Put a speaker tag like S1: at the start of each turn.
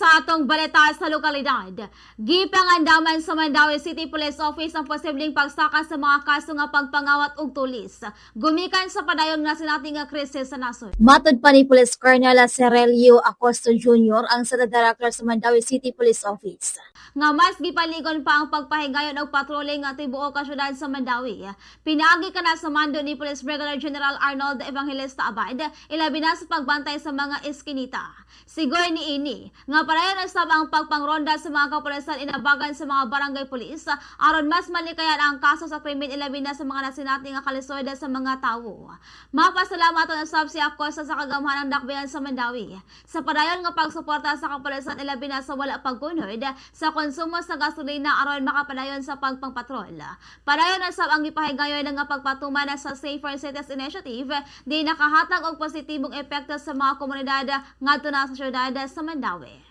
S1: Sa atong balita sa lokalidad, gipangandaman sa Mandaue City Police Office ang posibleng pagsaka sa mga kaso nga pagpangawat og tulis gumikan sa padayon nga sinati nga krisis sa nasod. Matod pa ni Police Colonel Serelio Acosta Jr., ang sa director sa Mandaue City Police Office, nga mas gipaligon pa ang pagpahigayon og patrolling nga tibuok ka syudad sa Mandaue. Pinaagi kana sa mando ni Police Brigadier General Arnold Evangelista Abad, ilabi na sa pagbantay sa mga eskinita. Sigoy ni ini nga padayon usab ang pagpangronda sa mga kapulisan inabagan sa mga barangay police aron mas malikayan ang kaso sa krimen, ilabi na sa mga nasinati nga kalisod sa mga tawo. Mapasalamatan usab si Acosta sa kagamhanan ng dakbayan sa Mandaue sa padayon nga pagsuporta sa kapulisan, ilabi na sa wala pagkunod sa konsumo sa gasolina aron makapadayon sa pagpangpatrol. Padayon usab ang gipahigayon nga pagpatuman sa Safer Cities Initiative di nakahatag og positibong epekto sa mga komunidad ngadto na sa syudad sa Mandaue.